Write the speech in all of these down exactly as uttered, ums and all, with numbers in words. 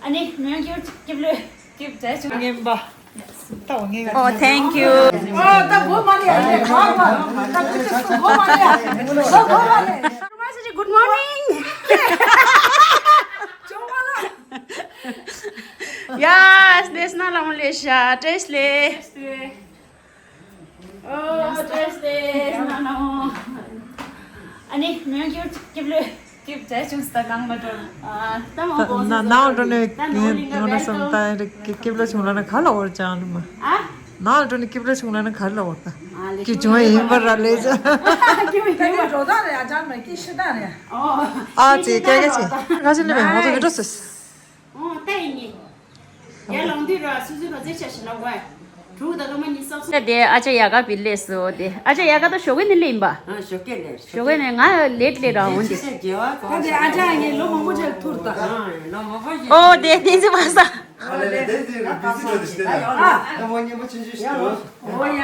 ཨ་ནི་མི་ཡང་སྐྱིད་སྐྱིད་ལོས་སྐྱིད་བྱས་བྱུང་། རྔན་པ། ད་འོ་ངེས་ཀ། Oh, thank you. ཨ་ད་གོ་མ་ལེ་ཡ་ལེ་གོ་མ་ད་ཁྱོད་ཚོ་གོ་མ་ལེ་ཡ་ལེ་གོ་མ་ལེ། Good morning. Yes, this is Nalamulesha. Tesle. ཨོ་ཏྲེས་ཏེ་ན་ན་མོ། ཨ་ནི་མི་ཡང་སྐྱིད་སྐྱིད་ལོས་སྐྱིད་བྱས་བྱུང་། ད་གང་མ་འགྲོ། ཨ་ད་མ་ན་ནང་འགྲོ་ནས་ད་ནོ་ལིང་ག་ངོ་ན་བེ་སམ་ཏོ་ད་སྐྱིད་སྐྱིད་ལོས་བྱུང་ལ་ན་ག་ལ་འོར་ཅང་ལ་མ། ཨ་ནང་འགྲོ་ནས་སྐྱིད་ལོས་བྱུང་ལ་ན་ག་ལ་འོར་ད། ཨ་ལེ་སྐྱིད་བྱུང་ཡིན་པ་ར་ལས་ཅང་། སྐྱིད་བྱུང་ཡིན་པ་འགྲོ་ད་རེད། ཨ་ཅང་མ་སྐྱིད་ཤི་ད་རེད། ཨོ་ཨ་ཙི་སྐད་ཆ་ཆེ་ཁ་ཆེ་ནས་མེད་ཧོ་ཏོ་བི་འགྲོ་སོས། ཨོ་ད་ཡིན་ངེས། ཡར་ལངས་དུས་ར་སོ་སོའི་རོ་རྩེ་ཆ་ཞིག་ལ་བ། དྲུག་དང་སྐར་མ་ཉི་ཤུ་རྩ་གསུམ། དེ་ཨ་ཅག་ཡ་ག་བི་ལས་སོ་དེ་ཨ་ཅག་ཡ་ག་ད་ཞོགས་ཀས་ནི་ལེན་པ། ཨ་ཞོགས་ཀས་ལེན། ཞོགས་ཀས་ནི་ང་ལེད་ལེད་ར་འོང་དེ། ད་དེ་ཨ་ཅག་ངས་ལོ་མང་པོ་ཅིག་ཐུར་ད། ཨ་ལོ་མང་པོ་ཞིག་ཨོ་དེ་དེ་ཚེ་མ་ས། ཨ་ལེ་ལེ་དེ་དེ་རུ་བི་སི་རོ་དེ་ཤི་ན་ཡོད། ཨ་ད་མོ་ཉན་པ་ཆུང་ཆུང་ཞིག་འདུག་ཨོ་ཡ་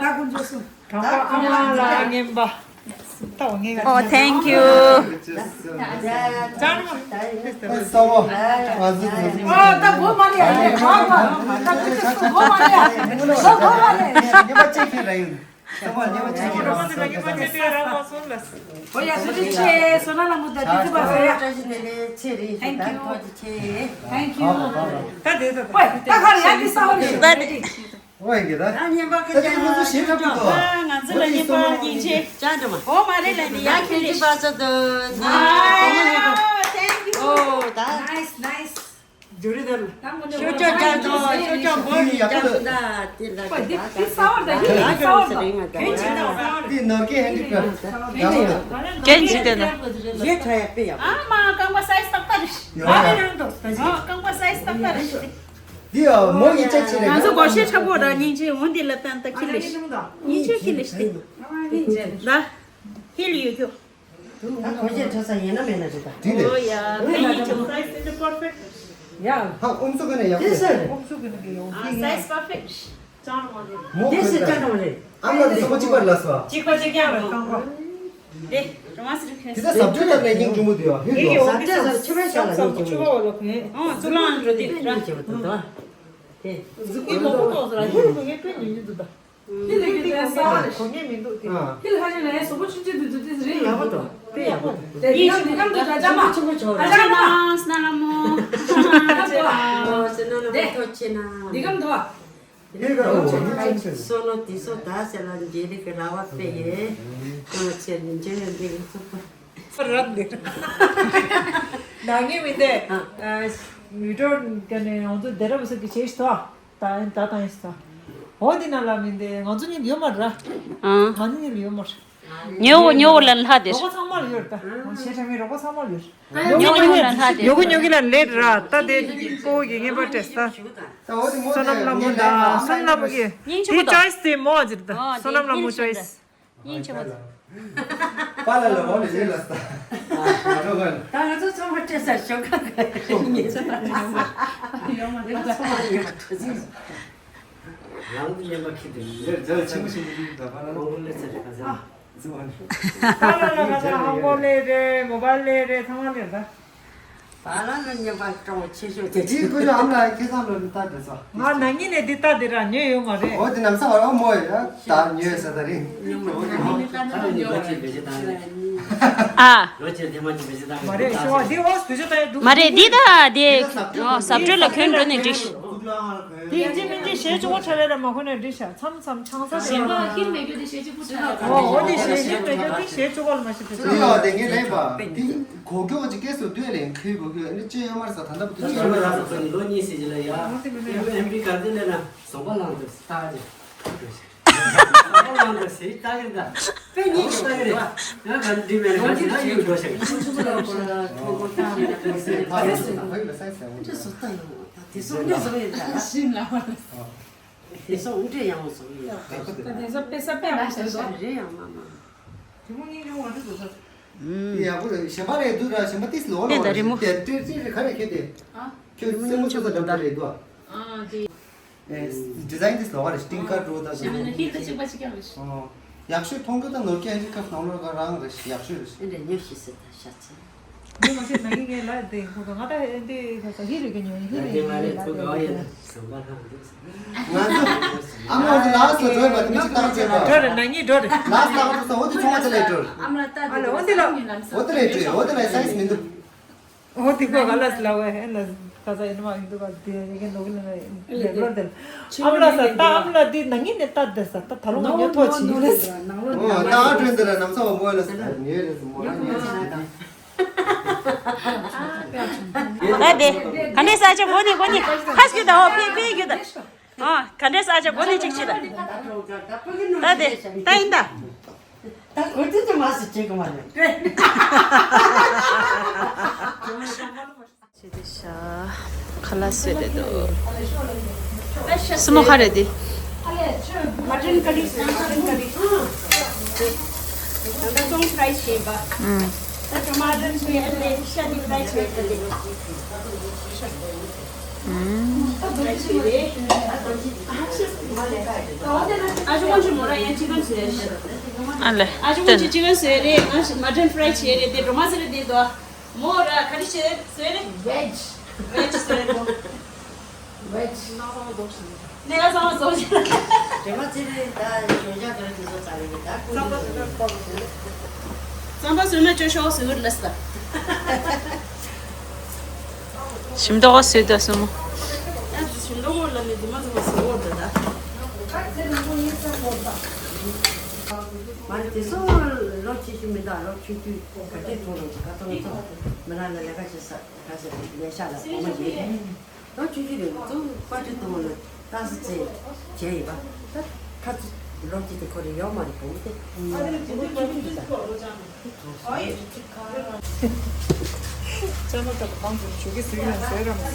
ད་ཀུན་སྤྱོད་སུ། དང་པོ་ཨ་མ་ལ་རྔན་པ། ད་འོ་ངེས་ཀ། Oh, thank you. ཨ་ད་གོ་མ་ལེ་ཡ་ལེ་གོ་མ་ད་ཁྱོད་ཚོ་གོ་མ་ལེ་ཡ་ལེ་གོ་མ་ལེ་གོ་མ་ལེ། ཉེས་པ་ཅི་ཁེ་ར་ཡོད། ཚང་མ་ཉེས་པ་ཅི་ཁེ་ར་ཡོད། ཨོ་ཡ་སུ་ཅི་ཆེ་སོ་ན་ལ་མུ་ད་དི་ཚི་བ་སོ་ཡ། Thank you. Thank you. ད་དེ་ད་ད་ད་ག་རེ་ཡ་དི་ས་བ་རེ། ད་དེ། ཨོ་ཡིན་གྱི་ད། ད་ཉན་པ་ད་དེ་ཁོ་ཚོ་ཞེ་དྲག་པོ་འདུག་ཨ་ང་ཚོ་ལ་ཉན་པ་ཡིན་ཆེ། ཅང་དུ་མ། ཨོ་མ་རེད་ལ་ནི་ཡ་ཁྱོད་ཀྱི་པ་ཚ་དུ་ན། Thank you. ཨོ་ད། Nice, nice. ཇུ་རི་དར། ཤོ་ཅོ་ཅང་དུ་ཤོ་ཅོ་བོ་ནི་ཅང་དུ་ད་དེ་ལ་དེ་ད་ད་ད་ད་ད་ད་ད་ད་ད། དེ་ནོར་གྱི་ཧན་ཌི་ཀྲབ་ཡག་པོ་འདུག་གན་ཇི་དེ་ན། ཞེ་དྲག་ཡག་པོ་ཡོད། ཨ་མ་རྐང་པ་སའི་སི་ཏག་ཏག་རེད། ཡོད་ཡ། ཨ་རྐང་པ་སའི་སི་ཏག་ཏག་རེད། འདི་ཡ་མོ་ཡི་ཅག་ཆེ་རེད། ང་ཚོ་སྒོར་གཞས་འཁྲབ་པོ་ར་སྙིང་རྗེ་འོང་འདི་ལ་བཏང་ད་ཁྱི་ལེ་ཤི། སྙིང་རྗེ་ཁྱི་ལེ་ཤི་དེ། ད་ཧི་ལ་ཡོད་ཁྱོ། ད་སྒོར་གཞས་འཁྲབ་ས་ཡིན་ན་མེད་ན་རེད་ད། དེ་ལས། ཨོ་ཡ་ད་སྙིང་རྗེ་མོ། Size is perfect. ཡ། ཧ་ཨུམ་སུ་གི་ནས་ཡག་པོ་རེད། ཨུམ་སུ་གི་ནས་གི་ཡོང་། ཨ་size perfect. མོ་དེ་ཁོས་ཟེར་ད་ཅང་ནོ་རེད། ཨ་མ་དེ་སོ་པོ་གཅིག་པར་ལ་སོ། གཅིག་པ་གཅིག་རྐྱང་རེད། རྐང་པ། དེ་རོ་མ་སི་རི་ཁེ། དེ་ཚ་ཟབ་ཆོས་ལྟར་ནས་སྙིང་རྗེ་མོ་དེ་ཡོད་ཧེ་ཡོད། ཟབ་ཆོས་ཟབ་ཆོས་ཆོས་ལ་ནས་སྙིང་རྗེ་མོ། ཆོས་ལ་ཁེ། ཨ་ཙུ་ལ་ཨང་འགྲོ་དེ་ར། སྙིང་རྗེ་མོ་དེ་དོ། དེ། གཟུགས་པོ་མང་པོ་ཏོག་ཙམ་ལ་ཧེ་རུ་ངས་དཔེ་ཉུང་ཉུང་འདུག་ད། ཧེ་ལ་གི་དེ་ས་གོ་ངས་མི་འདུག་དེ། ཨ། ཧེ་ལ་ཧ་ཅང་ལ་ཡ་སོ་པོ་ཆུང་ཆུང་དེ་ཚོ་དེ་རེད་ལ་བ་དོ། དཔེ་ཡག་པོ་འདུག་དེ་ཡིན་ཞིག་འདི་གམ་དུ་ད་ཅག་མ། ཨ་ཅག་མ། སྣ་ལ་མོ། ཨ་ཅག་མ། ཨོ་ཙི་ནོ་ནོ་མོ་ཐོ་ཆེ་ན། འདི་གམ་དུ་བ། ཧེ་ག་ཨོ་ཆེ་ན་ཆེ། སོ་ནོ་དེ་སོ་ད་ཟེར་ལ་འཇེ་རི་གི་ར་བ་དཔེ་ཡེ། ཨོ་ཆེ་ནི་འཇེ་ཡོད་འདི་གི་སོ་པ། རབ་འདི། ནང་ངེས་མི་འདི། ཨ། མི་གྲོ་ག་ནས་ང་ཚོ་སྡེ་རབས་སོགས་ཀྱི་བྱེད་ཤི་ཐོག་ད་ད་ད་ཡིན་ས། འོ་འདི་ན་ལ་མི་འདི་ང་ཚོ་གཉིས་ཡོད་མ་ར། ཨང་། ང་ཚོ་གཉིས་ལ་ཡོད་མ་ར། ཉོ་ཉོ་ལ་ལྷ་དེ། རོགས་པ་ཚང་མ་ལ་ཡོད་ད། ང་ཞེ་དྲག་མི་རོགས་པ་ཚང་མ་ལ་ཡོད། ཉོ་ཉོ་ལ་ལྷ་དེ། ཉོ་གི་ཉོ་གི་ལ་ལེད་ར་ད་དེ་ཀོ་གི་ངེས་པར་སྤྲད་ས། བསོད་ནམས་ལྷ་མོ་ད་བསོད་ནམས་ལྷ་མོ་གི་སྙིང་རྗེ་མོ་དེ་ད། ཅོའི་སི་དེ་མོ་ཨ་ཟེར་ད། ཨོ་བསོད་ནམས་ལྷ་མོ་ཅོའི་སི། སྙིང་རྗེ་མོ། པཱ་ལགས་ལ་འོ་ལེ་ལེ་ལ་ས། ད་ང་ཚོ་ཚང་མ་སྤྲད་ས་ཞོགས་ཁ་ཁ་ཉིན་ཚོ་ལ་ཡོང་མ་ཐུབ་ས་ཡོང་མ་ཐུབ་ས། རང་གི་ཉན་པ་ཁྱི་དེ་ལེར་རྫ་ཆེན་པོ་ཆེན་པོ་ཡིན་ད་པཱ་ལགས་ལ་ལེ་ཚ་རེད་ག་ཚ། པཱ་ལགས་ལ་ང་ཚོ་ཧང་གོ་ལེ་རེད། མོ་བཱལ་ལེ་རེད། ཚང་མ་ལེ་ད། པཱ་ལགས་ལ་ཉན་པ་སྤྲང་བོ་ཆེ་ཤོས་དེ་འདི་ཆེ། ཁོ་ཚོ་ཨ་མ་ལགས་ཁྱེད་ཚང་ལོ་འདི་ལྟ་དེ་ཚོ། ང་ན་ནིང་ནས་འདི་ལྟ་དེ་ར་ཉོས་ཡོད་མ་རེད། འོ་དེ་ནམ་ས་བར་འོ་མོ་ཡ་ད་ཉོས་ས་ད་རེད། ཉོས་མ་རེད། ད་ནི་ལོ་ཆེ་བེད་སྤྱོད་བཏང་རེད། ཨ། ལོ་ཆེ་དེ་མ་ཅིག་བེད་སྤྱོད་བཏང་མ་རེད། ཤོ་འདི་འོ་བེད་སྤྱོད་བཏང་ཡོད་འདུག་མ་རེད། འདི་ད་དེ་ཟབ་སྤྲོད་ལ་གོན་འགྲོ་ནས་འགྲིག་དེ་ཡིན་གཅིག་མིན་གཅིག་ཞེ་གཅིག་པོ་ཁྲ་རེ་ར་མ་གོན་ནས་འགྲིག་ཤག་མཚམས་མཚམས་ཆང་ས་ཞེན་པ་ཁྱིར་མེད་རྒྱུ་དེ་ཞེ་གཅིག་པོ་ཁྲ་རེ། འོ་འོ་དེ་ཞེ་གཅིག་མེད་རྒྱུ་དེ་ཞེ་གཅིག་པོ་ལ་མ་ཤེས་པའི་ཚུལ། འདི་ཡོད་དེ་ངས་ལེགས་པ་འདི། གོ་སྐྱོ་ཅིག་སྐད་སུ་སྡོད་ལེན་ཁུལ་གོ་སྐྱོ་ནི་ཅི་ཡོད་མར་ས་ད་ལྟ་བུ་དུ་ཅི་ཡོད་མར་ས་ལོ་གཉིས་ཟེར་གྱི་ལ་ཡ། ཨེམ་པི་ག་དེ་ལས་ན་བཟོ་པ་ལང་དུ་ལྟ་ཅི། བཟོ་པ་ལང་དུ་ཟེར་ལྟ་གི་ད། དཔེ་ཉིད་ཀྱི་ལྟ་གི་རེད། ང་ག་འདི་མེད་ན་ང་ཅི་ན་ཡོད་འགྲོ་ཤག་དེ་སོ་འདྲ་བཟོ་ཡོད་ད། ཤིན་ལ་བ། དེ་སོ་འདྲ་ཡང་བཟོ་ཡོད་ད། དེ་སོ་དཔེ་ས་དཔེ་མ་བཟོ་རེད་ཡང་མ་མ། དེ་མོ་གཉིས་ཡོང་བ་འདྲ་འདུག་ས། ཡག་པོ་རེད། གཞན་པ་རེད་འདུག་ར། གཞན་པ་ཏིས་ལོག་ལོག་རེད། དེ་རེད་མོ། དེ་དེ་དེ་ག་རེ་ཁྱེད་དེ། ཨ། ཁྱོད་སེམས་མོ་ཚོ་ཚ་འདྲ་འདྲ་རེད་འདུག་ཨ་དེ། ཨེ། ཌི་ཛའིན་ཏིས་ལོག་རེད། སྟིང་ཀར་འགྲོ་ད་ཞེ་མིན་ན་ཧིལ་ད་གཅིག་པ་གཅིག་རྐྱང་རེད། ཨོ། ཡག་ཤོས་མཐོང་གི་ད་ནོར་སྐྱེ་ཧེན་ཌི་ཀབ་ནང་ལོགས་ག་རང་རེད། ཡག་ཤོས་རེད། ཨེ་འདྲ་ཉོ་ཤི་སི་ད་ཤ་ཚ། འདི་མ་ཤེས་ན་གི་ངས་ལ་དེ་ཁོ་ང་ད་ཨེ་འདི་ཁ་ས་ཧི་རུ་གི་ཉོ་ཧི་རུ་གི་ཉོ་ལ་དེ། ང་ཚོ་ཨ་མ་འདི་ལ་སོ་འགྲོ་བ་དེ་མི་ཅིག་ཏང་བྱེད་པ། འགྲོ་རེ་ན་ངའི་འགྲོ་རེ། ལ་སོ་ཏང་འགྲོ་ས་འོ་དེ་ཚོང་བ་ཅི་ལས་འགྲོ། ཨ་ལ་འོ་དེ་ལ། འོ་དེ་ལས་འགྲོ་འོ་དེ་ལ་སའི་སི་མི་འདུག་འོ་དེ་ཁོ་ག་ལ་སི་ལ་བ་ཧེ་ན་ཁ་ས་ཨེ་ནི་མ་ཡིན་འདུག་ག་དེ་ཡེ་གེ་ནོ་གི་ལ་ལེ་བར་དེ་ཨ་མ་ལ་ས་ཏ་ཨ་མ་ལ་དེ་ན་ངི་ནས་ཏ་དེ་ས་ཏ་ད་ལོ་ང་ཉོ་ཐོ་ཆི་ལ་ས། ཨོ་ཏ་ཨ་ཏྲེན་དེ་ལ་ནམ་ས་བ་མོ་ལ་ས་ཉེ་རེ་སུ་མོ་ལ་ཉེ་ས་ཏ། ད་དེ་ག་འདྲས་ས་ཆ་གོ་ནི་གོ་ནི་ཁ་སྐྱུ་ད་ཧོ་ཕི་ཕི་རྒྱུ་ད། ཨ་ག་འདྲས་ས་ཆ་གོ་ནི་ཅིག་ཅི་ད། ད་དེ་ད་ཡིན་ད། ད་གོ་ཏི་ཏི་མ་སི་ཅེ་གོ་མ་རེད། ཅི་དེ་ཤ། ཁ་ལ་སོད་དེ་དོ། སི་མོ་ཁ་རེད་དེ། Mutton curry, mutton curry. ད་ལྟ་སོང་ཕྲའི་བྱས་པ། ཨུམ། ད་ཊོ་མ་ཊོ་བྱས་ཏེ་ཤ་འདི་ཕྲའི་བྱས་ཏེ། ཨུམ། ཨ་ཞུ་ཀོན་ཆུ་མོ་ར་ཡང་ཅི་ཀན་ཟེར། ཨ་ལེ། ཨ་ཞུ་ཀོན་ཆུ་ཅི་ཀན་ཟེར་རེད། ང་མ་ཊོན་ཕྲའི་བྱས་རེད་དེ་ཊོ་མ་ཟེར་རེད་དེ་དོ། མོ་ར་ག་རེ་བྱས་ཟེར་རེད། Veg. Veg ཟེར་རེད་དོ། Veg. ནས་ང་ཚང་མ་ཚོགས་ཞིག་རེ་མ་ཚེ་རིང་ད་ཞོན་ཤག་དེར་དུས་ཚོད་ཚར་རེད་ད་ཀུན་རྩམ་པ་ཟོས་ན་སྐྱོ་ཤོག་ཟེར་གི་ལབ་སོང་། ཞིམ་མདོག་ཟོས་ད་སོང་མོ། ད་ཞིམ་མདོག་ལ་མི་དུ་མ་དུ་མ་ཟོས་འོར་ད་ད། མ་རེད་དེ་སོང་ལོ་ཆེ་ཤོས་མི་འདུག་ལོ་ཆུང་ཆུང་ག་དེ་ཐོང་རོགས་ག་ཐོང་ཐོང་མི་རང་ལ་ལས་ཀ་བྱེད་ས་ག་ས་ལས་ཤག་ལ་གོ་མ་བྱེད། ད་ཆུང་ཆུང་རེད་ཚོ་པ་ཆུ་གཏོང་ལ་ཏང་སི་ཙེ་བྱས་ཡིན་པ། ད་ཁ་ཚུ་ལོ་གཅིག་དེ་ཁོ་རེ་ཡོག་མ་རེད་བུ་མོ་དེ་ཨ་ཆུང་ཆུང་རེད་ད། ཅ་མ་ཏ་གང་ཚུ་ཆུ་གི་ཟིག་ཡང་ཟེར་ར་མ་ཟེར།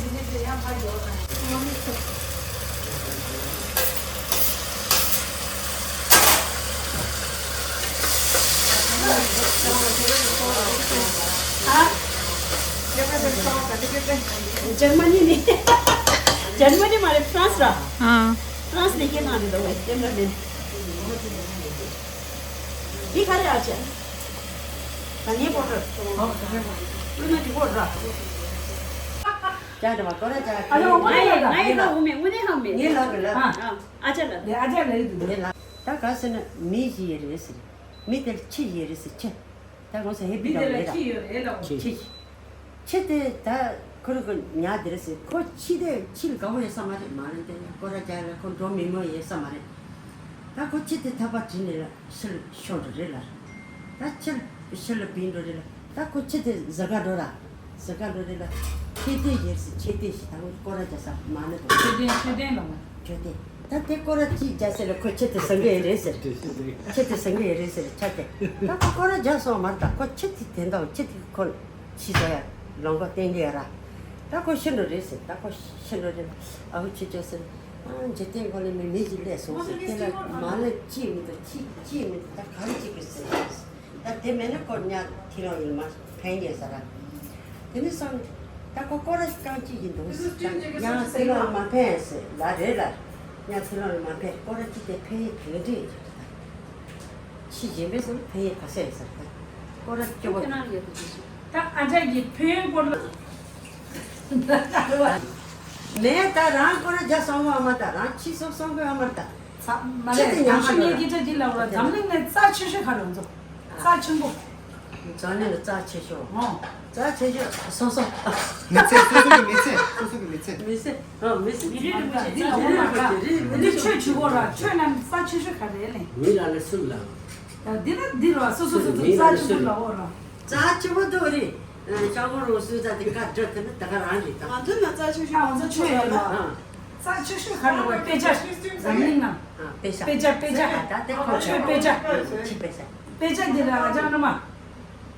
ཇར་མ་ནི་ནི། ཇར་མ་ནི་མ་རེད་ཧྥ་རན་སི་ར། ཨ། ཧྥ་རན་སི་ནས་སྐད་བཏང་རེད་འདུག་བས་ཀེམ་ར་མེན། འདི་ག་རེ་ཨ་ཅག་ད་ངའི་པོ་ཊར། ཀུན་ན་གི་པོ་ཊར། ཅག་འདྲ་བ་ཀོ་ར་ཅག་ཨ་ལོ་ང་ཡི་ང་ཡི་ལ་འུ་མེ་དངོས་གནས་ཧང་མེ། ངའི་ལག་གི་ལག་ཨ་ཨ་ཅག་ལ། ལས་ཨ་ཅག་ལ་ཡི་དུ་ངའི་ལག་ད་ག་ཟེར་ན་མི་ཞིག་ཡི་རེད་ཟེར། མི་དེར་ཁྱི་ཡི་རེད་ཟེར་ཁྱི། ད་ཁོང་ཚོ་ཧེ་པི་མི་དེ་ལ་ཁྱི་ཡོད་རེད་ལ། ཁྱི། ཁྱི་དེ་ད་ཁོ་རང་གི་ཉག་དེ་རེད་ཟེར། ཁོ་ཁྱི་དེ་ཁྱི་ལ་དགའ་པོ་ཡོད་ས་མ་རེད། མ་རེད་དེ་ཀོ་ར་རྒྱག་ལ་ཁོ་འགྲོ་མི་མོ་ཡོད་ས་མ་རེད། ད་ཁོ་ཁྱི་དེ་ཐག་པ་བྲིས་ནས་ལ་ཕྱི་ལ་ཤོར་འགྲོ་རེད་ལ། ད་ཁྱི་ཕྱི་ལ་བིན་འགྲོ་རེད་ལ། ད་ཁོ་ཁྱི་དེ་ཟ་ག་འགྲོ་ལ། ཟ་ག་འགྲོ་རེད་ལ། ཁྱི་དེ་ཡོད་ཟེར། ཁྱི་དེ་ཞིག་ད་ཁོ་ཀོ་ར་རྒྱག་ས་མ་ནི་གོ། ཁྱི་དེ་ཁྱི་དེ་ལ། ཁྱོད་དེ། ད་དེ་སྐོར་ར་གཅིག་རྒྱ་སེ་ལ་ཁོ་ཁྱེད་དེ་སང་གེ་རེད་ཟེར། ཁྱེད་དེ་སང་གེ་རེད་ཟེར་ཆ་དེ། ད་ཁོ་སྐོར་ར་རྒྱ་སོང་མར་ད་ཁོ་ཁྱེད་དེ་དེ་འདྲ་ཁྱེད་དེ་ཁོ་ཕྱི་ཟ་ཡ་ལོང་ག་བསྟན་གེ་ར། ད་ཁོ་ཤི་འགྲོ་རེད་ཟེར། ད་ཁོ་ཤི་འགྲོ་རེད། ཨ་ཁུ་ཁྱེད་ཅག་ཟེར། ཨ་འཇིག་རྟེན་ཁོ་ལ་མི་མི་གཅིག་སླེབས་སོང་ཟེར། དེ་ལ་མ་ལ་ཅི་མི་འདུག་ཅི་ཅི་མི་འདུག་ད་ག་རེ་ཅིག་གི་ཟེར། ད་དེ་མེད་ན་ཁོ་ཉག་ཐི་ལོ་ཡིན་མ་ཕན་ཉེ་ས་ར། དེ་ནས་སང་ད་ཁོ་སྐོར་ར་རྐང་གཅིག་ཡིན་འདུག་ཡང་ཐི་ལོ་མ་ཕན་ཟེར་ལ་རེད་ལ། ཡང་ཐི་ལོ་མ་ཕན་སྐོར་ར་གཅིག་དེ་ཕན་ཡིན་གང་འདྲ་ཡིན། ཕྱི་རྗེས་མའི་སང་ཕན་ཡིན་ག་ས་ཡིན་ཟེར་ད་སྐོར་ར་སྐྱོ་བ། ད་ཨ་ཅག་གི་ཕན་ཡོན་སྐོར་ལ། མེད་ད་རང་སྐོར་ར་རྒྱ་སོང་བ་མ་ད་རང་ཕྱི་སོག་སོང་གི་བ་མ་ད། ཚ་མ་ལས་ཁྱེད་ཚོ་ཉམས་ཞུ་ལ་ངས་ཀྱི་ཅག་གི་ལབ་ར་འཛམ་གླིང་ནས་རྩ་ཆེ་ཤོས་ག་རེ་ཡོང་ཚོ། རྩ་ཆེན་པོ། འཛམ་གླིང་ལ་རྩ་ཆེ་ཤོས། ཨོ། རྩ་ཆེ་ཤོས་སོ་སོ། མི་ཚེ་སོ་སོ་གི་མི་ཚེ་སོ་སོ་གི་མི་ཚེ། མི་ཚེ། ཨོ་མི་ཚེ། མི་རིགས་རིན་པོ་ཆེ་འདི་ལ་འོ་མ་ར་འདི་ཆོས་བྱུས་གོ་ར་ཆོས་རྣམས་རྩ་ཆེ་ཤོས་ག་རེ་ལེ། མི་ལ་ལ་སུ་ལ། ཡ་འདི་ལ་འདི་ར་སོ་སོ་སོ་སོ་རྩ་ཆེན་པོ་ལ་འོ་ར། རྩ་ཆེ་པོ་འདུག་རེད། ཤ་མོ་རོ་སུ་ཚ་དེ་ཀ་འདྲ་དེ་ནི་ད་ག་རང་རེད་ད། ང་ཚོ་ན་རྩ་ཆེ་ཤོས་ང་ཚོ་ཆོས་ཡོད་ལ། ཨ། རྩ་ཆེ་ཤོས་ག་རེ་རེད་པ། དཔེ་ཆ། འཛམ་གླིང་ནང་། ཨ་དཔེ་ཆ། དཔེ་ཆ་དཔེ་ཆ་ད་དེ་ཁོ་ཆོས་དཔེ་ཆ། ཆི་དཔེ་ཆ། དཔེ་ཆ་འདི་ལ་ཨ་ཅག་རྣམ་པ།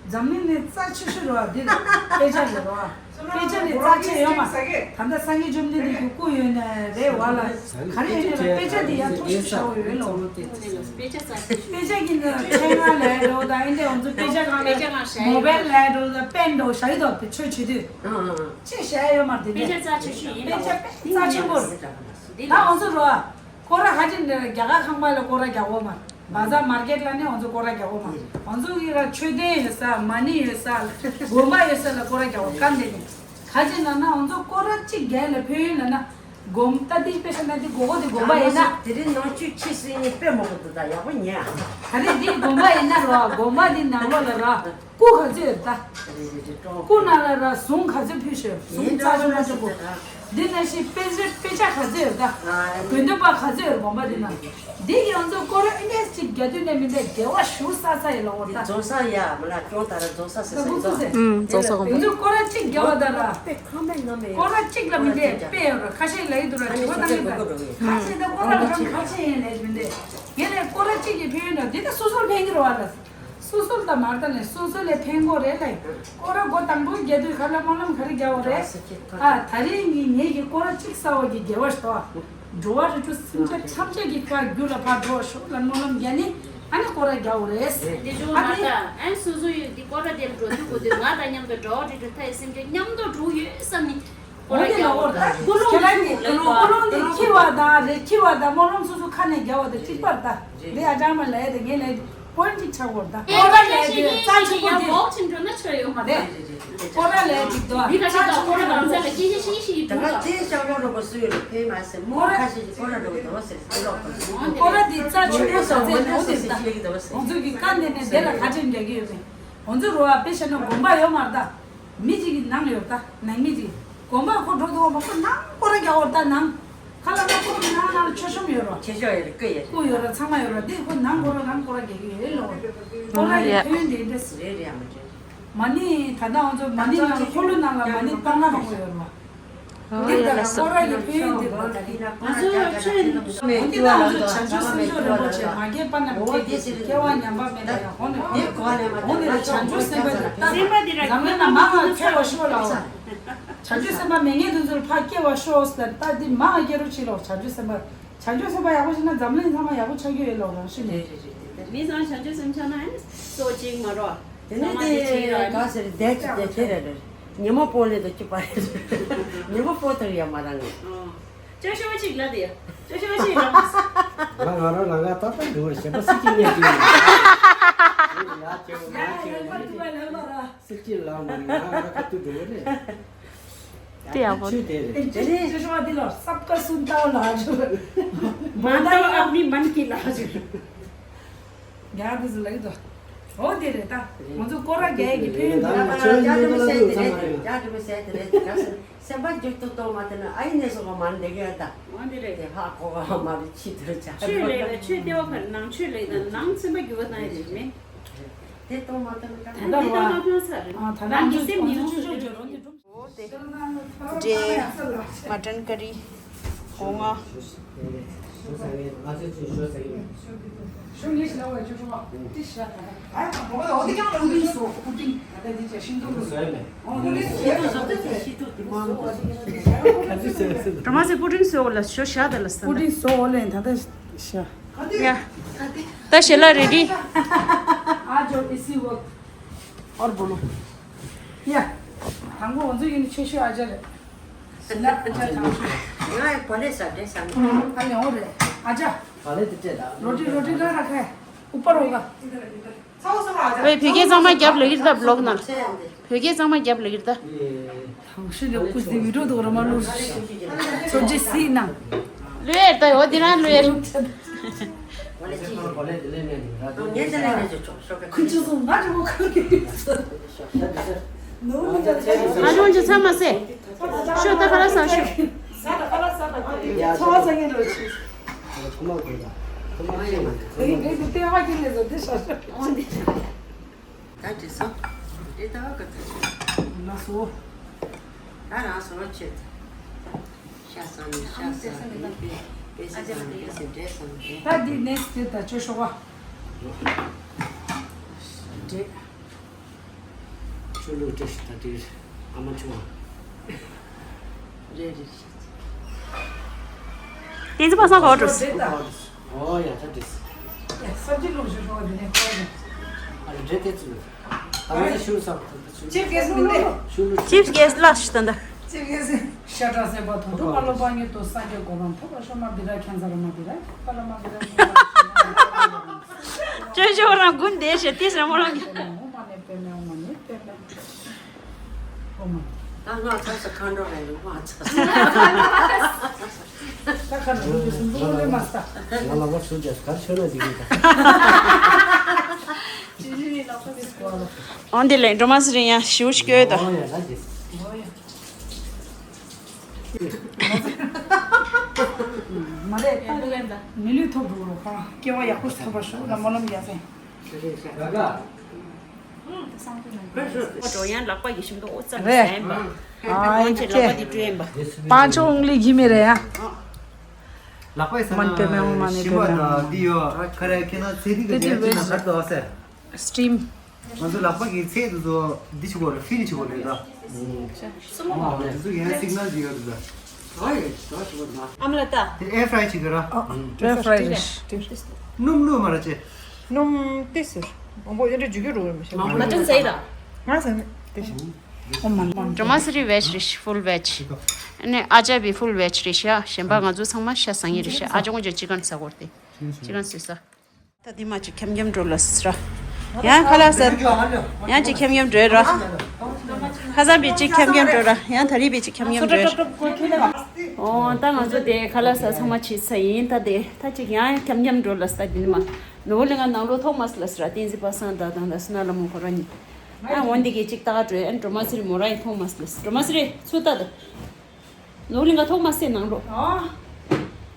འཛམ་གླིང་ནས་རྩ་ཆེ་ཤོས་རེད་པ་འདི་ལ་དཔེ་ཆ་རེད་པ། དཔེ་ཆ་ནི་རྩ་ཆེ་ཡོད་མ། ད་ལྟ་སངས་རྒྱས་བཅོམ་ལྡན་འདས་ཀྱི་སྐུ་ཡོད་ནས་རེད་བ་ལ། ག་རེ་ཡིན་ནའི་དཔེ་ཆ་འདི་ཡང་ཐོག་ཤོས་བྱ་བ་ཡོད་ལོ། དཔེ་ཆ་རྩ་ཆེ་ཤོས། དཔེ་ཆ་གི་ནི་ཕྲེང་བ་ལས་འགྲོ་དང་ཨེ་འདྲ་ང་ཚོ་དཔེ་ཆ་གང་ལས་མོ་བེལ་ལས་འགྲོ་དང་པེན་འགྲོ་ཞག་ཡི་དོག་པའི་ཆོས་བྱེད་དུས། ཨང་ཨང་། ཅེས་བཤད་ཡོད་མ་རེད་དེ། དཔེ་ཆ་རྩ་ཆེ་ཤོས་ཡིན་པ། དཔེ་ཆ་དཔེ་རྩ་ཆེན་པོ་རེད། ད་ང་ཚོ་རོ། སྐོར་ར་ཧ་ཅང་འདྲ་རྒྱ་གར་ཁང་པ་ལ་སྐོར་ར་རྒྱག་འོ་མ། བ་ཛར་མར་ཀེཊ་ལ་ནི་ང་ཚོ་སྐོར་ར་རྒྱག་གོ་མ། ང་ཚོ་གི་ར་མཆོད་རྟེན་ཡོད་ས་མ་ཎི་ཡོད་ས་དགོན་པ་ཡོད་ས་ལ་སྐོར་ར་རྒྱག་གོ་ག་འདི་ནི། ག་ཅི་ན་ན་ང་ཚོ་སྐོར་ར་གཅིག་རྒྱག་ལ་ཕན་ཡོན་ལ་ན། དགོན་ད་འདི་དཔེ་ཤ་ན་འདི་གོ་གོ་འདི་དགོན་པ་ཡིན་ན། དེ་རིང་ནང་ཆོས་ཆེ་སྲིད་ནི་དཔེ་མོ་གོ་འདུག་ད་ཡག་པོ་ཉན་ཨ། ད་རེས་འདི་དགོན་པ་ཡིན་ན་ར་དགོན་པ་འདི་ནང་ལོགས་ལ་ར་སྐུ་ག་ཚོད་ཡོད་ད། སྐུ་ནང་ལ་ར་གཟུངས་ག་ཚོད་ཕུལ་ཤོག་གཟུངས་རྩ་ཆུ་མ་ཆུ་གོ། འདི་ན་ཤི་དཔེ་ཆ་དཔེ་ཆ་ག་ཚོད་ཡོད་ད། དགོན་སྡོད་པ་ག་ཚོད་ཡོད་དགོན་པ་འདི་ན། འདི་ཡང་ཚོ་སྐོར་ར་ཨེ་ནས་ཅིག་རྒྱ་དུས་ནས་མི་འདྲ་དགེ་བ་ཞུ་ས་ས་ཡི་ལ་འོ་ད། རྫོང་ས་ཡ་མ་ལ་ཀྱོང་ད་ར་རྫོང་ས་ཟེར་ད་ས་ཡི་ཚོ་ཟེར། ཨུམ་རྫོང་ས་གོང་པ། ཡང་ཚོ་སྐོར་ར་གཅིག་རྒྱ་བ་ད་ར། སྐོར་ར་གཅིག་ལ་མི་འདྲ་དཔེ་ཡོད་ར་ཁ་ཤས་ལ་ཡི་དུ་ར་དྲི་བ་བཏང་ཡི་ད། ཁ་ཤས་ད་སྐོར་ར་ལ་ཁ་ཤས་ཡིན་ལས་མི་འདྲ། ངས་ལས་སྐོར་ར་གཅིག་གི་ཕན་ཡོན་ད་འདི་ད་སོ་སོར་ཕན་གི་ར་བ་ལ། སོ་སོ་ལ་མར་ལྟ་ནས་སོ་སོ་ལས་ཕན་གོ་རེད་ལ། སྐོར་ར་སྒོ་དང་པོ་རྒྱག་དུས་ཁ་ལ་སྨོན་ལམ་ག་རེ་རྒྱག་འོ་རེད། ཨ་ད་རེས་ངས་ངེད་ཀྱི་སྐོར་ར་གཅིག་ས་འོག་གི་དགེ་བ་ཞུ་བ། འགྲོ་བ་རིགས་དྲུག་སེམས་ཅན་ཐམས་ཅད་ཀྱི་བཀའ་རྒྱུད་ལ་ཕར་འགྲོ་ཤོག་ལ་སྨོན་ལམ་རྒྱག་ནི་ཨ་ནི་སྐོར་ར་རྒྱག་འོ་རེད། འདི་ཅུང་མ་ལྟ་ཨན་སོ་སོ་ཡོད་འདི་སྐོར་ར་དེར་འགྲོ་དུས་གོ་དུས་ང་དང་མཉམ་དུ་འགྲོ་བ་རིགས་དྲུག་མཐའ་ཡི་སེམས་ཅན་མཉམ་དུ་འགྲོ་ཡོད་བསམ་ནི། འོ་དེ་ལ་འོར་ད་ཁོ་ལོ་ཁྱེད་རང་གི་ཁོ་ལོ་ཁོ་ལོ་འདི་འཁྱི་བ་དང་རེ་འཁྱི་བ་དང་སྨོན་ལམ་སོ་སོ་ཁ་ནས་རྒྱག་བ་དང་གཅིག་པར་ད་རེ་ཨ་ཅང་མ་ལས་དེ་ངས་ལས་པོན་གཅིག་ཆགས་འོར་ད་ཨོ་ད་ལས་དེ་རྩ་ཆེན་པོ་དེ་མོག་ཆེན་འགྲོ་ན་ཆོ་ཡོད་མ་རེད། ཨོ་ད་ལས་དེ་དོ་མི་ཁ་ཤས་ཀྱིས་ཨོ་ད་རང་ས་ལ་སྐྱེ་ཤི་ཤི་ཤི་ཡི་ད་ག་དེ་ཤག་ལོ་རོ་གོ་སུ་ཡོད་ལ་ཕེ་མ་སེ་མོ་ཁ་ཤས་ཀྱིས་ཨོ་ད་རོ་གོ་དོ་སེ་སེ་ལོ་གོ་ཨོ་ད་དེ་རྩ་ཆེན་པོ་ཟ་ཚེ་ནོ་དེ་ད་ང་ཚོ་གི་བཀའ་འདི་ནས་དེ་ལ་ཁ་ཆེམས་རྒྱག་གི་ཡོད་པས་ང་ཚོ་རོ་ཨ་པེ་ཤ་ན་དགོན་པ་ཡོད་མ་རེད་ད། མི་གཅིག་གིས་ནང་ཡོད་ད་ནང་མི་གཅིག་དགོན་པ་ཁོ་འགྲོ་འདུག་བ་མ་ཁོ་ནང་སྐོར་ར་རྒྱག་འོར་ད་ནང་ཁ་ལ་ན་ཁོ་ནང་ནང་ལ་མཆོད་གཤོམ་ཡོད་རོ་ཆེ་ཤོས་ཡོད་རེད་སྐུ་ཡོད་སྐུ་ཡོད་ར་ཚང་མ་ཡོད་ར་འདི་ཁོ་ནང་སྐོར་ར་ནང་སྐོར་ར་རྒྱག་གི་ཡོད་ལོ། སྐོར་ར་ཡི་ཕན་ཡོན་འདི་འདྲ་སི་རེད་རེད་ཨ་མ་ཅན། མ་ནི་ད་ལྟ་ང་ཚོ་མ་ནི་ནང་ལ་ཁོ་ལོ་ནང་ལ་མ་ནི་བཏང་ན་མང་པོ་ཡོད་རོ། འོ་ཡ་ལ་སོ། ང་ཚོ་ཆོས་འདི་ལ་ང་ཚོ་བྱང་ཆུབ་སེམས་མཆོག་རིན་པོ་ཆེ་མ་སྐྱེས་པ་རྣམས་སྐྱེས་ཀྱི་སྐྱེ་བ་ཉམས་པ་མེད་པ་ཡང་འོ་ནི་འོ་ནི་ལ་བྱང་ཆུབ་སེམས་དཔའ་འདི་ལྟ་སེམས་པ་འདི་ར་འཛམ་གླིང་ན་མ་མ་ཁྱོད་བ་ཤོག་ལ་བྱང་ཆུབ་སེམས་དཔའ་མེད་ངེས་དུ་ཚུར་ཕ་སྐྱེ་བ་ཤོག་ཟེར་ལྟ་འདི་མ་སྐྱེ་རུ་ཕྱི་ལོག་བྱང་ཆུབ་སེམས་དཔའ་བྱང་ཆུབ་སེམས་དཔའ་ཡག་པོ་ཞིག་ན་འཛམ་གླིང་ཚང་མ་ཡག་པོ་ཆགས་རྒྱུ་ཡོད་ལོག་རང་ཤི་ནས། མི་ཚང་བྱང་ཆུབ་སེམས་ཆགས་ན་ཨ་ནི་སོ་གཅིག་མ་རོ། དེ་ནས་དེ་ག་ཟེར་བསྡད་ཀྱི་བསྡད་དེ་རེད་རེད། ཉི་མ་སྤོ་ལེ་དང་གཅིག་པ་རེད། ཉི་མ་སྤོ་ཐུབ་ཡ་མ་རང་ངས། ཅོ་ཤོ་ཅིག་ལ་དེ་ཡ། ཅོ་ཤོ་ཅིག་ལ། ང་ང་རང་ལ་ང་ཏག་ཏག་འདུག་རེད་ཞེས་པ་སྲིད་ཀྱི་ཉེར་བདུན་ཡིན། ང་ཁྱེད་ང་ཁྱེད་སྲིད་ཀྱི་ལ་མ་ར་ང་ང་ཁ་ཐུག་འགྲོ་གི་རེད། དེ་ཡག་པོ། ཆུ་དེ་རེད། དེ་རེད། ཅོ་ཤོ་བ་དེ་ལ་སབ་ཀ་སུན་ཏའོ་ལ་ཇུ། མ་ཏའོ་ཨབ་ནི་མན་ཀི་ལ་ཇུ། རྒྱ་དེ་ཚོ་ལ་གི་དོ། འོ་དེ་རེད་ད། ང་ཚོ་སྐོར་ར་རྒྱག་གི་ཕན་ཡོན་འདུག་ད་ང་ཚོ་ཆོས་ཉན་གི་ལ་ལ་ཚང་མ་རེད། རྒྱ་དེ་ཚོ་ཟེར་དེ་རེད་ད། སེམས་པ་འགྱུར་དུ་གཏོང་མ་ཐུབ་ན་ཨ་ཡི་ནས་སོང་བ་མ་འདེགས་ཡ་ད། འོ་དེ་རེད། དེ་ཧ་གོ་བ་མ་རེད་ཆི་དུ་ཆ། ཆོས་ལས་ལ་ཆོས་ལྟེ་བ་ཁར་ནང་ཆོས་ལས་ད་ནང་སེམས་པ་འགྱུར་བ་བཏང་ཡ་རེད་མེད། དེ་གཏོང་མ་ཐུབ་ན་ད་ད་ལྟ་ད་ལྟ་ང་ཕན་ས་རེད། ད་ལྟ་ང་ཚོ་ང་ཚོ་ཆོས་ཆོས་ཆོས་རོ་འདི་སྒྲུབ། འབྲས། མ་ཊན་ཀ་རི། སྒོ་ང་། ར་མ་སེ་པུ་ཏིང་སོ་ལ་ཞོ་ཤ་ད་ལ་སྟན་པུ་ཏིང་སོ་ལ་ད་ལྟ་ཤ། ཡ། ད་ཞལ་ལག་རེ་ཌི། ཨ་ཇོ་ཨི་སི་ཝོ། ཨོར་བོ་ལོ། ཡ། དང་པོ་ང་ཚོ་ཡིན་ཆེ་ཤོས་ཨ་ཅག་རེད། ཟིན་ན་ཨ་ཅག་དང་ཤོས། ང་ཡི་བ་ལེ་ས་འདྲེ་ས་ནི། ཨ་ནི་འོ་རེད་ཨ་ཅག་བ་ལེ་དེ་སྤྲད་ད། རོ་ཏི་རོ་ཏི་ག་ར་ཁ། ཨུ་པ་རོ་ག། ཚ་བོ་སོང་ཨ་ཅག་བོད་སྐད་གཙང་མ་རྒྱབ་ལ་ཡིར་ད་བློག་ན། བོད་སྐད་གཙང་མ་རྒྱབ་ལ་ཡིར་ད། དང་ཤོས་ལ་སྐུ་ཟི་བི་ཌིའོ་དུ་ར་མ་ལུ། ཚོ་ཇི་སི་ནང་། ལུ་ཡར་ད་འོ་དེ་རང་ལུ་ཡར། ཁུ་ཆུ་སོང་ང་ཅི་མོ་ཁ་གི། ང་ཅི་མོ་ཅི་ཚ་མ་སེ། ཤོ་ད་ཁ་ལ་ས་ཤོ། ཚ་བ་ས་ངན་རོ་ཆི། ཁོ་མ་གོ་ད། ཁོ་མ་ཤེས་མ་ད། དེ་གི་དེ་གི་དེ་ཧ་གི་ལེ་ཟོ་དེ་ཤ་ཤ། ད་དྲི་སོང་། དེ་ད་ག་ད་ཆི། ལ་སོ། ད་རང་སོ་ཆེ། ཤ་ས་ནི་ཤ་ས་ནི་པེ་པེ་སེ་ས་ནི་པེ་སེ་འདྲེ་ས་ནི་འདྲེ། ད་འདི་ནེག་སི་དེ་ད་ཆོས་ཤོག་བ། འདྲེ། ཆུ་ལུག་འདྲེ་ཞིག་ད་འདིར་ཨ་མ་ཆུ་བ། རེད་རེད། དེ་ཚོ་པ་སངས་ག་འགྲོ། འོ་ཡ་ད་འདྲེ། ཡ་སབ་ཇི་ལུག་ཞོག་ཤོག་བ་འདི་ནས་ཁོ་ཡ། ཨ་རེ་འདྲེ་དེ་ཚོ་ལུག་ད་ང་ཚོ་ཤུལ་སོང་། ཅིབ་གེ་སི་མིན་ཏེ། ཅིབ་གེ་སི་ལགས་ཤི་ད་འདི། ཅིབ་གེ་སི། ཤ་ཁྲག་སེམས་དཔའ་དོན་གྲུབ་དཔའ་བློ་བག་ཉིད་དོ་སངས་རྒྱས་གོ་འཕང་ཐོབ་པར་ཤོག་མ་བི་ར་ཁྱད་མཚར་མ་བི་ར་ཁྱད་མཚར་མ་བི་ར་ཁྱད་མཚར། ཅོ་ཅོ་རང་དགུན་བསྡད་ཤག་ཏི་སེ་ར་མོ་རང་གི། ད་ང་ཚོ་ས་ཁ་འགྲོ་རེད་ལུག་མ་ཚ། ད་ཁ་འགྲོ་རེད་ལུག་ལེ་མ་ས། ང་ལ་བ་སུ་ཇ་སྐར་ཆོད་ན་ཟིག་གི་ད། འོན་ཏེ་ལེ་འགྲོ་མ་སི་རེ་ཡང་ཞིའུ་ཤི་ཀྱོ་ད། མ་རེད་ད། མི་ལུས་ཐོབ་འགྲོ་རོགས་ཁ་སྐྱེ་བ་ཡག་པོ་ཐོབ་པ་ཤོག་ལ་སྨོན་ལམ་རྒྱག་སེ། འགྲོ་ཡང་ལག་པ་ཡི་ཤིང་ཏོག་ཨོ་ཙམ་རེད། ཟན་པ། ཨ་ཨོ་ཡི་ཅེ་ལག་པ་འདི་སྤྲོད་ཡིན་པ། पाँचों उंगली घी में रहे। ལག་པའི་ས་མན་པེ་མེ་ཧོང་མ་ནེ་ཤིང་པ་དང་འདི་ཡོད་ཁ་ར་ཁྱེད་རང་ཚེ་འདི་གི་ལས་ཅི་ན་གར་དོ་ཟེར། Steam། ང་ཚོ་ལག་པ་གི་ཚད་དུ་ཚོ་འདི་ཆུ་གོ་ལ་ཕིལ་ཆུ་གོ་ལ་ད། སུ་མོ་མ་ལ་དེ་ཚོ་ཡང་སིག་ནལ་ཅིག་ཡོད་དུ་ད། ཨ་མ་ལ་ད། དེ་ཨེར་ཕ་རའི་བྱེད་དགོས་ར། ཨེར་ཕ་རའི་རེད། སྣུམ་བླུགས་མ་ར་ཅེ། སྣུམ་ཏི་སེ། མང་པོ་ཡོད་འདྲ་འཇུ་རྒྱུ་རུ་མི་ཤེས། མ་ཏྲན་ཟེར་ར། ང་ཟེར་ནི་ཏི་སེ། འགྲོ་མ་སི་རི་བེ་ཇི་རེད། ཕུལ་བེ་ཇི། ཨ་ནི་ཨ་ཅག་བི་ཕུལ་བེ་ཇི་རེད་ཤག་གཞན་པ་ང་ཚོ་ཚང་མ་ཤ་ཟ་ངེས་རེད་ཤག་ཨ་ཅག་ངོ་ཅག་ཅི་གན་ཟ་གོ་རེད་དེ། ཅི་གན་ཟོས་ས། ད་འདི་མ་ཅིག་ཁྱམ་ཁྱམ་འགྲོ་ལ་སི་ར། ཡང་ཁ་ལག་ཟ། ཡང་ཅིག་ཁྱམ་ཁྱམ་འགྲོ་ར། ཁ་སང་བི་ཅིག་ཁྱམ་ཁྱམ་འགྲོ་ར། ཡང་ད་རིས་བི་ཅིག་ཁྱམ་ཁྱམ་འགྲོ་ར། ཨོ་ད་ང་ཚོ་དེ་ཁ་ལག་ཟ་ཚང་མ་བྱས་ཚར་ཡིན། ད་དེ་ད་ཅིག་ཡང་ཁྱམ་ཁྱམ་འགྲོ་ལ་སི། ད་འདི་ནི་མ་ནོར་བུ་གླིང་ག་ནང་ལོགས་ཐོག་མ་སི་ལ་སི་ར། བསྟན་འཛིན་པ་སངས་དང་དང་ད་སུ་ན་ལ་མོ་ཁོ་ར་གཉིས། ཨ་འོན་འདི་གི་ཅིག་ད་ག་འགྲོ། ཨ་འགྲོ་མ་སི་རི་མོ་ར་ཡི་ཐོག་མ་སི་ལ་སི། འགྲོ་མ་སི་རི་ཚུ་ད་ད། ནོར་གླིང་ག་ཐོག་མ་སེ་ནང་ལོགས། ཨ།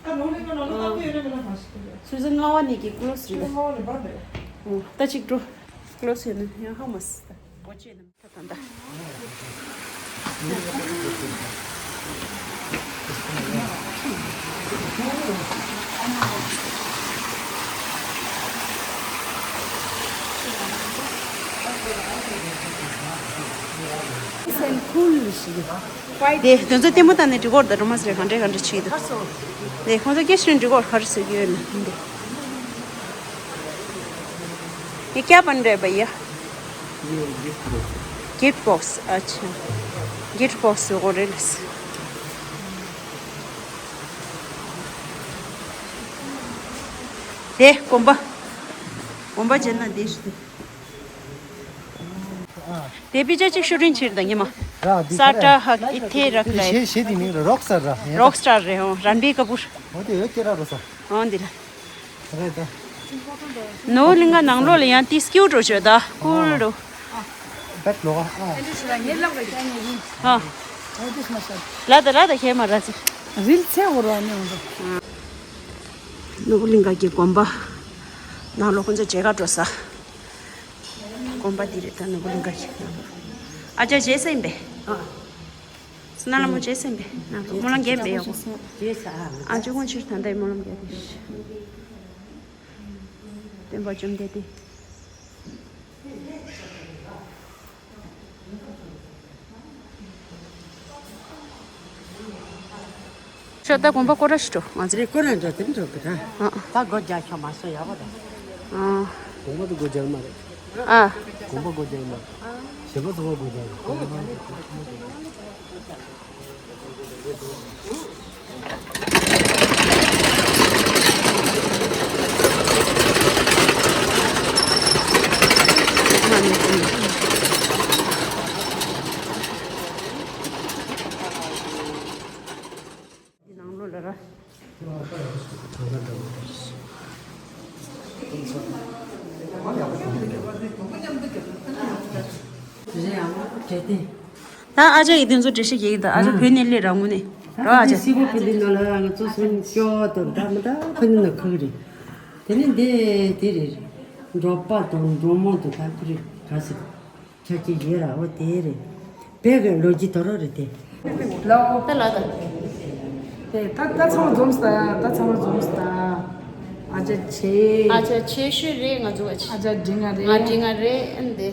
ད་ནོར་གླིང་ག་ནང་ལོགས་ཨ། ད་ཁོ་ཡོད་ན་མེད་ན་མ་ཤེས་ཀྱི་རེད། ཆུ་ཚོད་ལྔ་པ་ནས་ཀྱི་ཀློ་སི་རེད། ཆུ་ཚོད་ལྔ་པ་ནས་བར་འདུག་ཨོ། ད་ཅིག་འགྲོ། ཀློ་སི་ཡོད་ན་ཡང་ཧ་མ་སི་ད། སྒོ་ཕྱེ་ན་ད་ད་ད། སེམས་ཁུལ་ཞིག་དེ་དེ་ཚོ་ལྟད་མོ་བལྟས་ནས་འགྲིག་གི་རེད། ད་འགྲོ་མ་སི་རེད། ག་འདྲས་ག་འདྲས་བྱེད་འདུག་དེ་ཁོང་ཚོ་སྐད་ཆ་འགྲིག་གི་རེད། ག་རེ་ཟེར་གྱི་ཡོད་ན་འདི། ये क्या बन रहा है भैया? ये गिफ्ट बॉक्स। गिफ्ट बॉक्स, अच्छा। Gift box ཡོད་རེད་ལགས། དེ་གོམ་པ། གོམ་པ་བྱས་ན་དེ་ཞིག་དེ། དེ་པི་ཅ་གཅིག་ཤུ་ཊིང་བྱེད་དང་ཉི་མ། ར་འདི་ས་ཏྲ་ཧག་ཨི་ཐེ་རག་ལ། ཞེས་ཞེས་དེ་མིང་ལ་རོག་སི་ཊར་ར། རོག་སི་ཊར་རེད། ཨོ་རན་བི་ཀ་པུར། ཨོ་དེ་ཡོད་ཀྱི་ར་རོ་ས། ཨོ་འདི་ལ། རེད་ད། ནོར་གླིང་ག་ནང་ལོགས་ལ་ཡང་ཏི་སྐྱིད་འགྲོ་ཆོག་ད་ཀུལ་འགྲོ། བེད་ལོག་ཨ། ཨ། ལ་ད་ལ་ད་ཁྱེད་མ་ར་ཚི། རིལ་ཚེ་འོར་བ་ནི་འོང་། ནོར་གླིང་ག་གི་དགོན་པ་ནང་ལོགས་ཁོང་ཚོ་མཇལ་ཁ་འགྲོ་ས། དགོན་པ་འདི་རེད་ད། ནོར་གླིང་ག་གི་ནང་ལོགས། ཨ་ཅག་མཇལ་ས་ཡིན་པས། ཨ། སོ་ན་ལ་མོ་མཇལ་ས་ཡིན་པས། ནང་ལོགས་སྨོན་ལམ་རྒྱག་པས་ཡོད་གོ། མཇལ་ས་ཨ། ཨ་ཅག་ཁོང་ཕྱིར་ད་ལྟ་སྨོན་ལམ་རྒྱག་དེ། སྟོན་པ་བཅོམ་ལྡན་འདས། ཤོག་ད་དགོན་པ་སྐོར་ར་ཞིག་འགྲོ་ང་ཚོ། རེ་སྐོར་ར་འགྲོ་དེ་འགྲོ་གི་ད། ཨ། ད་སྒོ་རྒྱག་ཤོག་མ་སོ་ཡག་པོ་ད། ཨ། དགོན་པ་དུ་སྒོ་རྒྱག་མ་རེད། ཨ། དགོན་པ་སྒོ་རྒྱག་མ་རེད། གཞན་པ་ཚོ་སྒོ་རྒྱག་རེད། ནང་ལོགས་ལ་ར། ད་ཨ་ཅག་གིས་དེ་ཚོ་འགྲེལ་བཤད་རྒྱག་གི་འདུག་ཨ་ཅག་བོད་ནས་སླེབས་ར་དངོས་གནས། རོ་ཨ་ཅག་སི་གོ་ཕི་ལི་ནོ་ལ་ང་ཚོ་སོན་སྐྱོ་དང་འདྲ་མི་འདྲ་ཁ་ནི་ན་ཁག་རེད། དེ་ནི་འདི་དེ་རེད། འབྲོག་པ་དང་འབྲོག་མོ་དང་ད་ཁུ་རེད་ག་ཟེར། ཆ་གཅིག་ཡོད་ར་འོ་དེ་རེད། བོད་ཀྱི་ལོ་རྒྱུས་དོ་རོ་རེད་དེ། ལོ། ད་ལ་ད། དེ་ད་ད་ཚང་མ་འཛོམས་སོང་ད། ད་ཚང་མ་འཛོམས་སོང་ད། ཨ་ཅག་ཆེ། ཨ་ཅག་ཆེ་ཤོས་རེད་ང་ཚོ་བ་ཆེ། ཨ་ཅག་འབྲིང་ང་རེད། ང་འབྲིང་ང་རེད་ཨ་འདི།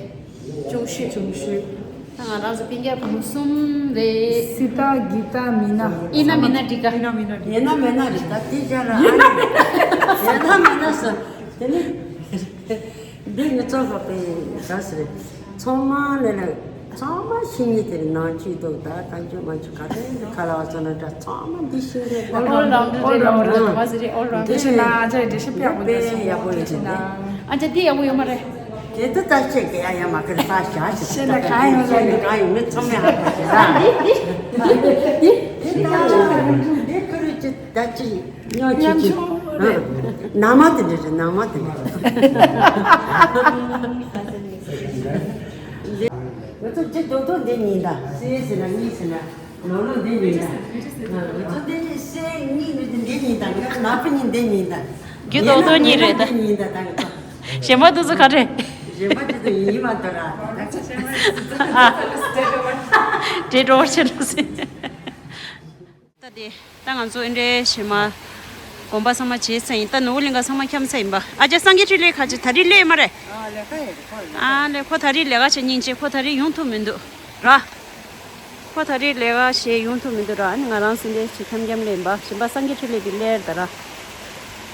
ཆུང་ཤོས། ཆུང་ཤོས། ད་ང་རང་ཚོ་སྤུན་ཀྱག་བུ་མོ་གསུམ་རེད། སི་ཏ་གི་ཏ་མི་ན། ཨི་ན་མི་ན་འགྲིག་ག་ཨི་ན་མི་ན་འགྲིག་ཡེ་ན་མེད་ན་རེད་ད་དེ་རྒྱ་ལ་ཨ་ནི། ཡེ་ན་མེད་ན་ཟེར། དེ་ནི། འདི་ངེད་ཚོ་ག་པའི་ག་ཟེར། ཚང་མ་ལས་ལ། ཚང་མ་ཤེས་ངེས་དེར་ནང་ཆོས་འདུག་ད་གང་ཆོས་མ་ཆོས་ག་དེ་འདུག་ཁ་ལ་བ་ཚོ་ན་འདྲ་ཚང་མ་འདི་ཤེས་ངེས་ད། ཨོལ་རའུན་ཌར་རེད་ལ་འོ་རེད་ད་མ་ཟེར་རེད། ཨོལ་རའུན་ཌར་ཤེས་ན་ཨ་ཅག་འདྲ་ཤེས་དཔེ་ཡག་པོ་འདུག་དཔེ་ཡག་པོ་ཡོད་ཅིག་ད། ཨ་ཅག་འདི་ཡག་པོ་ཡོད་མ་རེད། དེ་ད་ད་ཆེ་གེ་ཡ་ཡ་མ་ཁེར་ས་ཞག་ཞིག་ཤེས་ན་གང་ཡོང་ས་ཡོད་གང་ཡོང་མི་ཚང་མས་ཧ་གོ་ཤེས་ད། འདི་འདི་འདི་འདི་ད་འདི་ཁུ་རུ་ཅི་ད་ཅི་ཉོ་ཅི་ཅི་ཉམ་ཆུང་རེད། ནང་མ་དེ་འདྲ་རེད། ནང་མ་དེ་འདྲ་རེད། ང་ཚོ་ཅི་རྡོག་རྡོག་འདི་ཉིན་ད་སེ་ཟེར་ན་གཉིས་ཟེར་ན་ལོ་ལོ་འདི་ཉིན་ད། ང་ཚོ་འདི་ཉིན་སེ་གཉིས་ནི་འདི་ཉིན་ད། ང་ཚོ་ནག་པོ་གཉིས་འདི་ཉིན་ད། རྒྱུ་རྡོག་རྡོག་གཉིས་རེད་ད། འདི་ཉིན་ད་ད་ང་ཚོ། གཞན་པ་དེ་ཚོ་ག་རེ། གཞན་པ་དེ་ཚོ་ཡིན་མ་གཏོགས་ར་ད་ད། དེ་འགྲོ་བར་ཆེ་ལ་སེ། ད་དེ་ད་ང་ཚོ་ཨེ་འདྲའི་ཞེ་མ་དགོན་པ་ཚང་མ་བྱས་ཚར་ཡིན། ད་ནོར་བུ་གླིང་ག་ཚང་མ་འཁྱམ་ཚར་ཡིན་པ། ཨ་ཅག་སངས་རྒྱས་འཕྲིན་ལས་ཁ་ཆེ་ད་རེས་སླེབས་མ་རེད། ཨ་ལས་ཁོ་ད་རེས་ལས་ཀ་བྱེད་སྙིང་རྗེ། ཁོ་ད་རེས་ཡོང་ཐུབ་མི་འདུག་ར། ཁོ་ད་རེས་ལས་ཀ་བྱེད་ཡོང་ཐུབ་མི་འདུག་ར། ཨ་ནི་ང་རང་སེམས་ཁྲལ་བྱེད་འཁྱམ་འཁྱམ་སླེབས་ཡིན་པ། གཞན་པ་སངས་རྒྱས་འཕྲིན་ལས་དེ་སླེབས་ད་ར།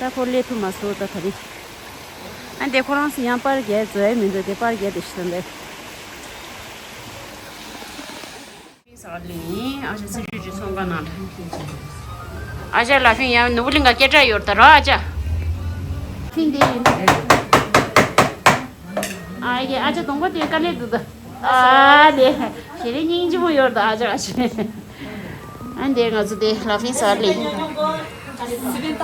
ད་ཁོ་སླེབས་ཐུབ་མ་སོང་ད་ད་རེས། ཨ་འདི་ཁོ་རང་ཚོ་ཡང་པར་རྒྱག་བཟོ་ཡ་མི་འདུག་དེ་པར་རྒྱག་དེ་ཤི་ད་འདི། ཟ་ལིང་ཨ་ཅག་ཚེ་རིང་ཚོང་ཁང་ནང་། ཨ་ཅག་ལ་ཕིང་ཡང་ནོར་བུ་གླིང་ག་སྐད་གྲགས་ཡོད་ད་ར་ཨ་ཅག་ཕིང་དེ་ཡིན། ཨ་ཡེ་ཨ་ཅག་གདོང་པ་དེ་དཀའ་ལས་འདུག་ད། ཨ་ལེ། ཞེ་རེ་སྙིང་རྗེ་མོ་ཡོད་ད་ཨ་ཅག་ཨ་ཅག་ཨ་འདི་ང་ཚོ་དེ་ལ་ཕིང་ཟ་ལིང་།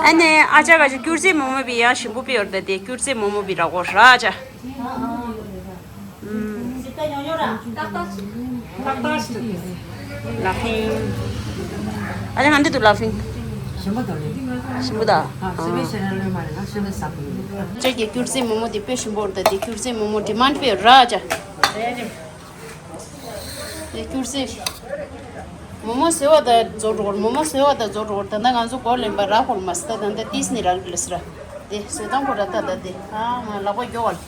ཨ་ནེ་ཨ་ཅག་ག་ཅག་སྐྱུར་རྩི་མོག་མོག་པའི་ཡང་ཞིམ་པོ་པི་ཡོད་ད་དེ་སྐྱུར་རྩི་མོག་མོག་པའི་ར་གོ་ར་ཨ་ཅག་ལ་ཕིང་། ཨ་ལེ་ཧན་དེ་དུ་ལ་ཕིང་། ཞིམ་པོ་དང་ལེ། ཞིམ་པོ་ད། ཨ། སི་པེ་ཤལ་ལོས་མ་རེད་ན་ཤི་ལ་ཟ་གི་ཡོད། ཅག་གི་སྐྱུར་རྩི་མོག་མོག་དེ་དཔེ་ཞིམ་པོ་རེད་ད་དེ་སྐྱུར་རྩི་མོག་མོག་ཌི་མཱན་ཌི་དཔེ་ར་ཅག་དེ་སྐྱུར་རྩི། མོག་མོག་ཟེར་བ་ད་རྫོགས་འགྲོ་གོ། མོག་མོག་ཟེར་བ་ད་རྫོགས་འགྲོ་གོ། ད་ལྟ་ང་ཚོ་གོ་ལེན་པ་ར་ཧོལ་མ་སི་ད་ད་ལྟ་ཏིས་ནི་རག་ལས་སི་ར། དེ་ཟེར་དང་གོ་ར་ད་ད་དེ་ཨ་ང་ལག་པ་མགྱོགས་བ་ལ།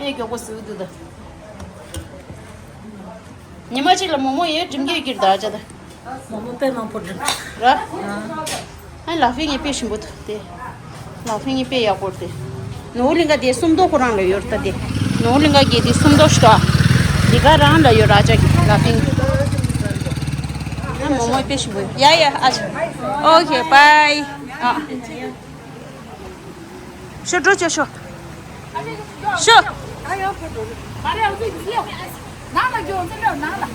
ཨེ་མགྱོགས་པོ་ཟེར་འདུག་ད། ཉི་མ་གཅིག་ལ་མོག་མོག་ཡོད་འགྲིམ་གྱི་ཡོད་ཀྱི་རེད་ད་ཅག་ད། མོག་མོག་དཔེ་མང་པོ་འགྲིམ། ར། ཨ་ལ་ཕིང་ངའི་དཔེ་ཞིམ་པོ་འདུག་དེ། ལ་ཕིང་ངའི་དཔེ་ཡག་པོ་རེད་དེ། ནོར་བུ་གླིང་ག་དེ་སུམ་མདོ་ཁོ་རང་ལ་ཡོད་རེད་ད་དེ། ནོར་བུ་གླིང་ག་གི་དེ་སུམ་མདོ་ཞིག་འདུག་ཨ། དེ་ག་རང་ལ་ཡོད་ར་ཅག་གི་ལ་ཕིང་། ཨ་མོག་མོག་དཔེ་ཞིམ་པོ་ཡོད། ཡ་ཡ་ཨ་ཅག་ཨོ་ཁེ་བྷའི། ཨ། ཤོ་འགྲོ་ཅོ་ཤོ། ཤོ། ནང་ལ་འགྱོ་ནང་ལ།